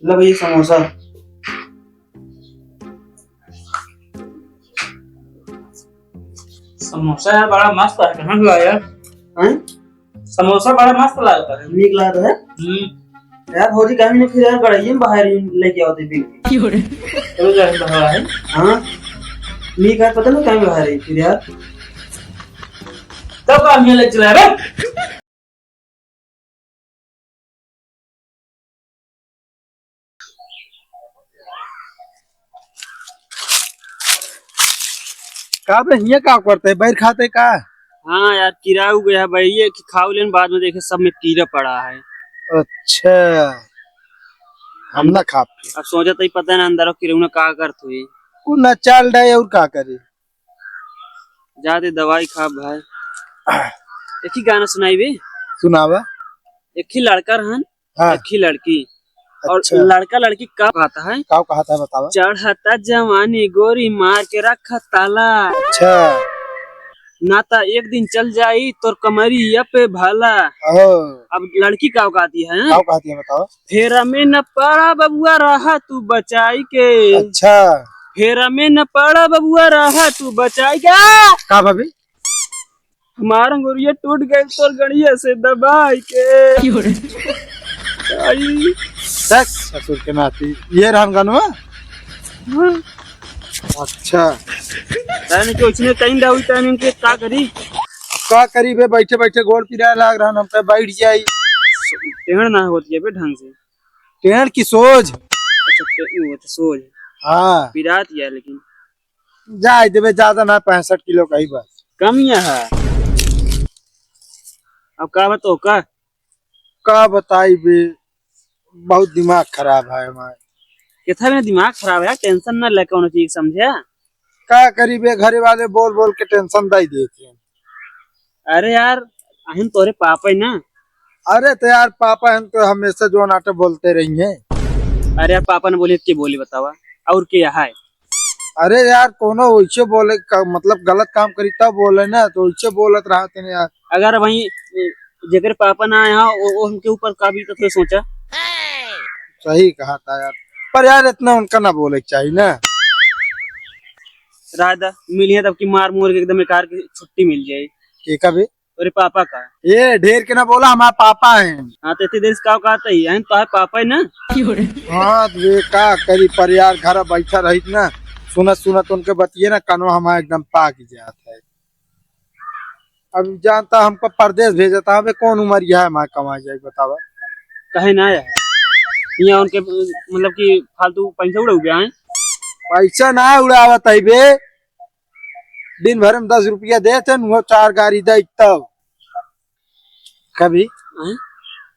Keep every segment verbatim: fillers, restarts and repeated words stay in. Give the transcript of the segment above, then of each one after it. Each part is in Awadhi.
लो भैया समोसा। समोसा यार बड़ा मस्त है, कहाँ से लाया यार? हैं? समोसा बड़ा मस्त लागता है। नीक लागता है? हम्म। यार भौजी काहे ना फिर यार गड़ाइए में बाहर ही लेके आवते बिल के। क्यों रे? चलो जा बाहर है। हाँ। नीक है पता नहीं काहे बाहर है फिर यार। तब काम ये ले चला रे। का बे, हियाँ का करते है? बैर खाते का? हाँ यार, किरा हो गया है भाई, ये कि खाओ लेन, बाद में देखे सब में कीड़ा पड़ा है। अच्छा, हम ना खाब। अब सोचा तो ही पता ना अंदर किरौना का करत हुई। उ ना चाल डाए और का करे। जा दे दवाई खा भाई। एक ही गाना सुनाई बे। सुनावा। एक ही लड़का रहन, हाँ। एक ही लड़की। और अच्छा। लड़का लड़की का कहता है? का कहता है बतावा? चढ़ता जवानी गोरी मार के रखा ताला। अच्छा। ना ता एक दिन चल जाई तोर कमरिया पे भाला। ओहो। अब लड़की का कहती है? का कहती है बतावा? फेरा में न पड़ा बबुआ रहा तू बचाई के। अच्छा। फेरा में न पड़ा बबुआ रहा तू बचाई के। का भाभी? हमार अंगुरिया टूट गई तोर गड़िया से दबाई के। क्यों रे? आई। देख ससुर के नाती, ये रहन गनवा? हाँ। अच्छा। तैने के उसने कहीं डाउल तैने के का करी? का करी बे, बैठे बैठे गोड़ पिराए लाग रहन, हम कहे बैठ जाई। टेढ़ ना होती है बे ढंग से। टेढ़ की सोझ। अच्छा, टे-, वो तो सोझ। हाँ। पिरात गया लेकिन। जाए देबे, ज्यादा ना, पैंसठ किलो का ही बस। कम ही है। अब का बताओ का? का बताई बे, बहुत दिमाग खराब है हमार। कितना भी दिमाग खराब है, टेंशन ना ले कौनो चीज समझे। का करी बे, घरे वाले बोल बोल के टेंशन दे देते हैं। अरे यार, अहिन तोरे पापा ही ना। अरे तो यार, पापा हम तो हमेशा जो नाटे बोलते रही हैं। अरे यार, पापा ने बोले के बोली बतावा, और के है? अरे यार, कोनो वैसे बोले का, मतलब गलत काम करी तब बोले ना, तो वैसे बोलत रहते हैं यार। अगर वहीं जेकर पापा ना आए हैं, वो, वो उनके ऊपर का भी तो सोचा। सही कहा था यार, पर यार इतना उनका ना बोले के चाहिए ना। राधा मिली है तब की मार मोर के एकदम एकार की छुट्टी मिल जाए। के का बे? अरे पापा का। ए, ढेर के ना बोला, हमार पापा हैं। हाँ, तो इतनी देर से का कहत ही? हैं, तो है पापा है ना? हाँ, तो ये का करी, पर यार, घर बैठा रहित ना, सुनत सुनत उनके बतिये ना, कनवा हमार एकदम पाक जात है। अब जानता हमको परदेस भेजता, अबे कौन उमरिया है हमार कमाए जाए, बतावा? कहे ना यार, यहाँ उनके, मतलब कि फालतू पैसा उड़ा गया है। पैसा ना उड़ावत है बे, दिन भर में दस रुपया देत हैं, वो चार गाड़ी दे तब। कभी हैं?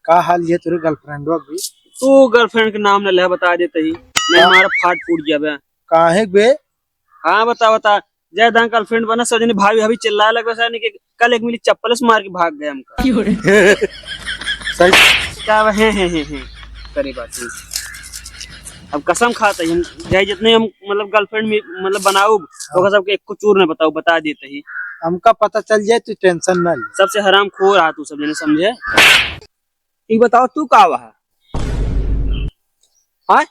का हाल है तोरे girlfriend अभी? तू girlfriend के नाम न ले, बता देते ही, नहीं हाँ। मारा फाट फूट जाबे। काहे बे? हाँ, बता, बता। जय दां girlfriend बना, सजनी भाभी, भाभी चिल्लाए लगबे, सजनी के कल एक मिली चप्पल से मार के भाग गए हमका। सही। का बा, हैं, हैं, हैं, हैं। करे बात नहीं। अब कसम खात ही हम, चाहे जितने हम, मतलब, girlfriend में, मतलब, बनाउब, हाँ। तो सबके एक को चूर न बताउब, बता देते ही। हमका पता चल जाए, तू tension ना ले। सबसे हरामखोर आ तू, सब जने समझे। ई बताओ, तू का हुआ है? हाँ?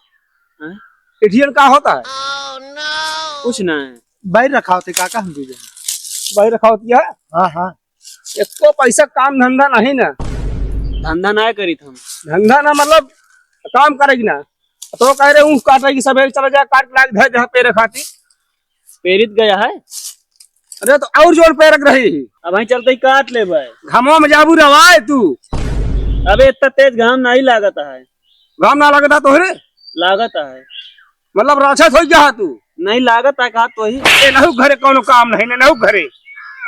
हाँ? Idiot का होता है? कुछ ना है। बैर रखा होते काका, हम दे देंगे। बैर रखा होती है? हाँ, हाँ। एको पैसा काम धंधा नहीं ना। धंधा ना करीत हम। धंधा ना मतलब काम करेगी ना। तो कह रहे ऊँख काटेगी, सवेरे चला जाए काट लाग धर जहाँ पेरे खाती। पेरित गया है। अरे तो और जोर पेरक रही। अब वहीं चलते ही काट ले भाई। घमवा में जाबू रवाए तू। अबे इतना तेज घाम नहीं लागत है। घाम ना लागत है तोहरे? लागत है। मतलब राक्षस हो गया है तू? नहीं लागत है, कहा तो ही। ए, नहु घरे कोनो काम नहीं, नहु घरे।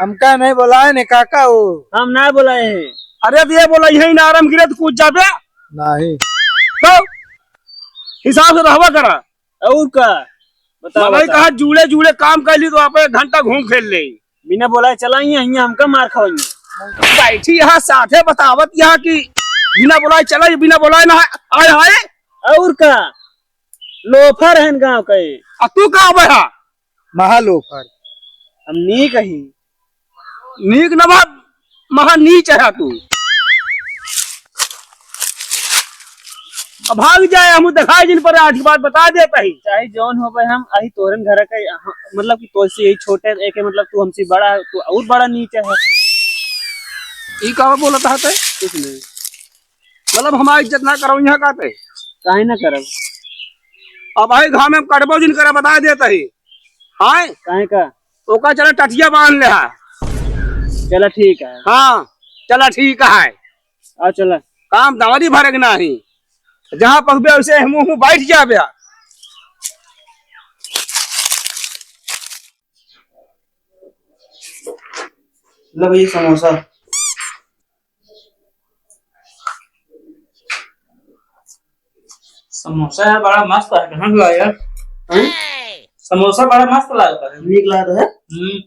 हमका नहीं बोलाए ने काका हो। हम ना बोलाए हैं। अरे, अब ये बोला, यही ना आराम गिरे तो कूद जाबे। नहीं। तो हिसाब से रहवा करा। और का? बताओ, मलाई बताओ। कहा, जूड़े, जूड़े काम कर ली तो आप एक घंटा घूम खेल ले। बिना बोलाए चला ही है, यहाँ हमका मार खवाइए। बैठी यहाँ साथे बतावत यहाँ कि बिना बोलाए चला, बिना बोलाए ना आए, आए। और का? लोफर हैं गाँव के। आ तू का बे हा? महा लोफर। हम नीक ही। नीक न बा, महा नीच है तू। अब भाग जाए, हम देखाई जिन पर आज के बाद बता देता ही। चाहे जौन होबे, हम अही तोरन घर के, हाँ, मतलब कि तोसे यही छोटे एक है, मतलब तू हमसे बड़ा, तू और बड़ा नीचे है। ई का बोलत है ते? कुछ नहीं। मतलब हमारी इज्जत ना करो यहाँ का ते? काहे ना करब? अब अही घाम में कटबो जिन करे, बता देता ही। हाँ? काहे का? ओका चला टटिया बांध ले हा। चला ठीक है। हाँ, चला ठीक है। आ चला। काम दवारी भरे के नाही। जहाँ पकबे उसे मुँह मुँह बैठ जाबे। ले भैया समोसा। समोसा यार बड़ा मस्त है, कहाँ से लाया यार? हैं? समोसा बड़ा मस्त लागता है। नीक लागता है? हम्म।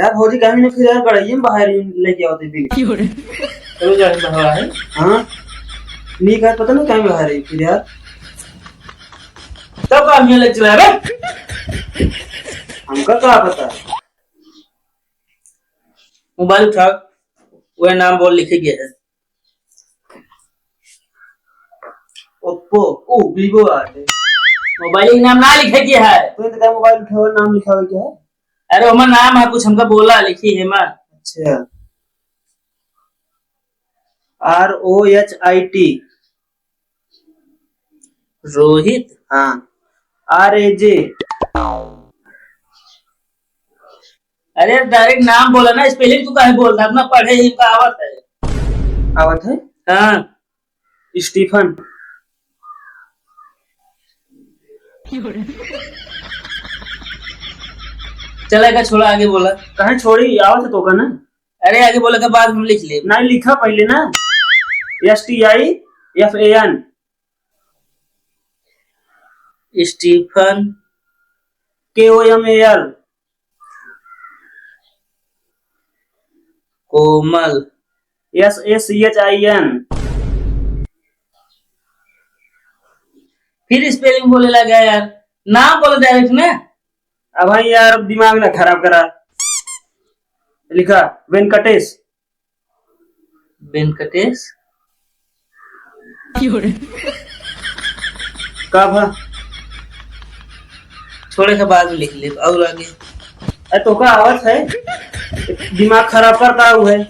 यार भौजी कहीं ना फिर यार गड़ाइए में बाहर ही लेके आवते बिल। क्यों रे? चलो जा बाहर है। हाँ। नीक है, पता नहीं कहीं बाहर है फिर यार। तब का हमें ले चला रे? हमका का पता? मोबाइल उठा, वह नाम बोल लिखे गया है। ओप्पो, ओ, वीवो आते। मोबाइल के नाम ना लिखे के है। तो इनका मोबाइल उठाओ, नाम लिखावे के है? अरे, ओमा नाम है कुछ, हमका बोला, लिखी है मा। अच्छा। R O H I T. Rohit? हाँ। R A J. अरे, direct नाम बोला ना, spelling तू काहे बोलता? अपना पढ़े ही का आवत है। आवत है? हाँ। स्टीफन। चला, एका छोड़ा, आगे बोला। काहे छोड़ी? आवत है तोका ना। अरे, आगे बोला के बाद हम लिख ले। नहीं, लिखा पहले ना। S T I F A N. Stephen. K O M A L. Komal. S A C H I N. फिर spelling बोले लगा यार, नाम बोलो direct ना। अब भाई यार, दिमाग ना खराब करा। लिखा वेंकटेश। वेंकटेश। का भा? छोड़े के बाद में लिख ले, और आगे। अरे तो का आवत है? दिमाग खराब करता हुआ है।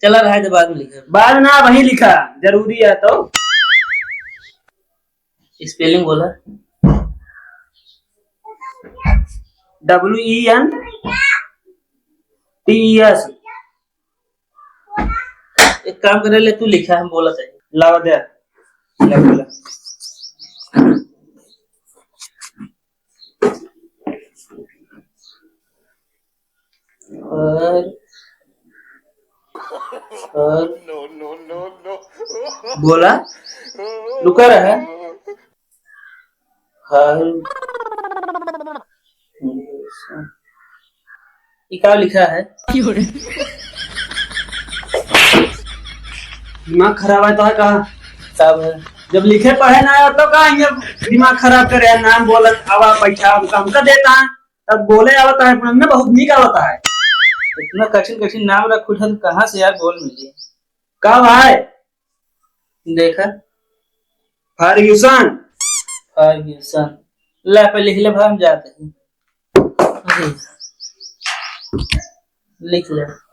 चला रहा है तो बाद में लिखे। बाद ना, वही लिखा, जरूरी है तो। Spelling बोला। W E N T E S. एक काम करे ले, तू लिखा, हम बोला था। लावा दे। ले बोला। और, और बोला, रुका रहा। हर, ये क्या लिखा है? दिमाग खराब है तो है कहा? तब है। जब लिखे पढ़े ना आए तो का ये दिमाग खराब करे, नाम बोलत, आवा बैठा, हमका, हमका देता है। तब बोले आवता है, पुरान में बहुत नीक आवता है। इतना कठिन कठिन नाम रख उठा, तो कहाँ से यार बोल मिली? का भाई? देखा? फर्ग्यूसन। फर्ग्यूसन। ला, पे लिख ले भाई, हम जाते हैं। अरे, लिख ले।